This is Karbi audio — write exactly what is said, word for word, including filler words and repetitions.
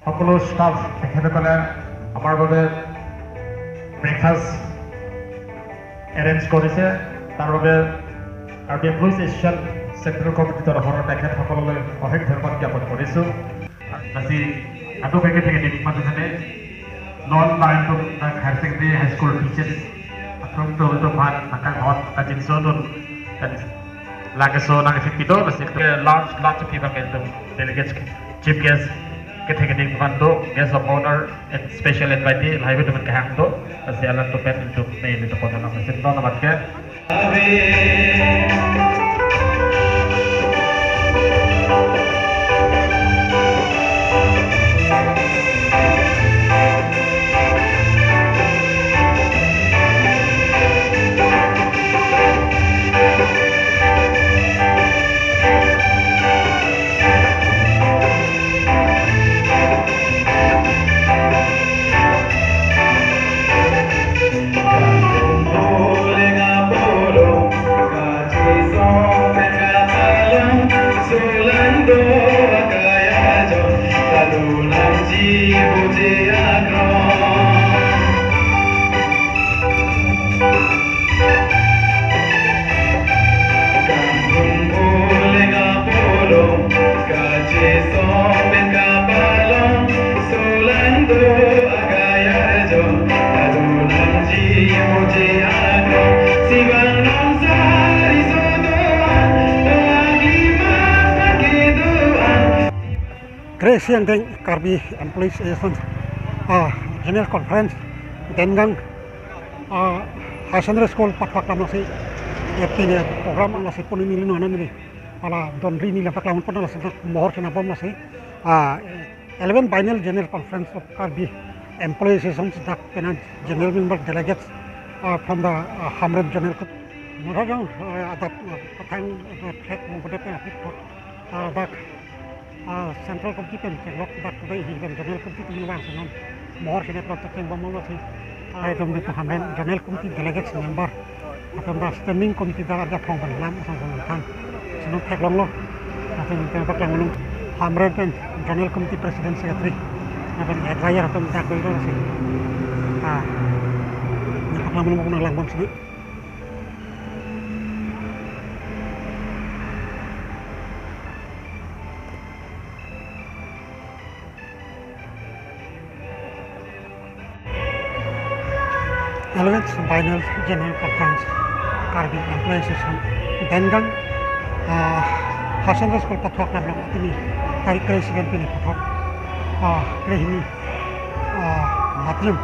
সকলো ষ্টাফ তেখেতসকলে আমাৰ বাবে ব্ৰেকফাষ্ট এৰেঞ্জ কৰিছে। তাৰ বাবে কাৰ্বি এমপ্লয়িজ এছ'চিয়েশ্যন চেণ্ট্ৰেল কমিটিৰ তৰফৰ পৰা তেখেতসকললৈ অশেষ ধন্যবাদ জ্ঞাপন কৰিছোঁ। Lasi ado ke kethe ketheklong atum non bai atum dak higher secondary, high school teachers atum atum atum aphan nangkanghon kachinso atum, dan lake so nang-effect pidun, lasi ke launch launch pi bang atum delegates, chief guest kethe ketheklong atum, guest of honor and special invitee lahai atum kehang do, lasi alanglitum pen atum ne alanglitum pon nang, lasi non amat ke. Kre-isi angdeng Karbi Employees Association, ah, General Conference, Dengang, ah, Higher Secondary School pathak lam lasi, eh, pine program lasi puni neli nonani, hala don ri neli pathak lam pon lasi mohor kena bom lasi, ah, eleven Biennial General Conference of Karbi Employees Association dak penang general member delegates, ah, from the, ah, Hamren General Co-, Murajang, ah, adap, ah, pathang, ah, thek mongkode pen apit, ah, dak, ah, Central Committee pen kelok dak today hi pen General Committee pen vangsi non mohor kena plot pen bom lasi, ah, itum di Hamren General Committee delegates member atum dak Standing Committee dak arjap thong pen lam asong asong thang. Sino theklonglo. Asong pen paklanglo. Hamren pen General Committee President Secretary. Lapen advisor atum dak doi lasi. Ah. Ne paklanglo mo nang langbom sini. Eleventh Biennial General Conference Karbi Employees Association, Dengang, ah, Higher Secondary School pathak lam long atini tarik kre-isi pen pini pathak, ah, kre-hini, ah, Matrim.